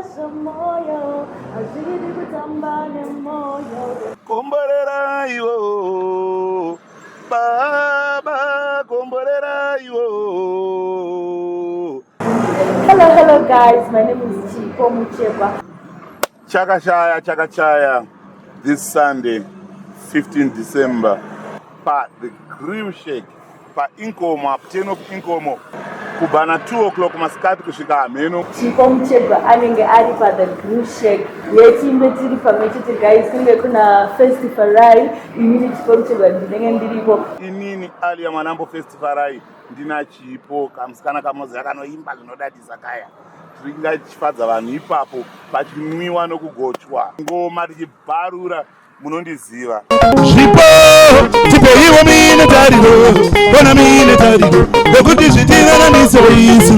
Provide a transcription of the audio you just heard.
zvomoyo, hazvidi kutamba nemoyo. Komboreraiwo baba, komboreraiwo. Hello, hello guys, my name is Chipo Muchekwa. Chakachaya, chakachaya this Sunday, 15 December, pa The Grill Shack paInkomo, 10 of Inkomo, kubva na 2 o'clock masikati kusvika hameno. Chipo Muchegwa anenge ari pa The Grill Shack yetimbe tiri pamwe chete guys, kunge kuna Festifarai, inini Chipo Muchegwa ndinenge ndiripo. Inini Alia Mwanambo Festifarai ndina Chipo kamusikana kamoziva kanoimba zvinodadisa kaya. Tinenge tichifadza vanhu ipapo pachinwiwa nokugochwa ngoma tichibvarura, munondiziva. Zvipo tipeiwo mine tariro, ona mine tariro yokuti zvitiraramisewo isu.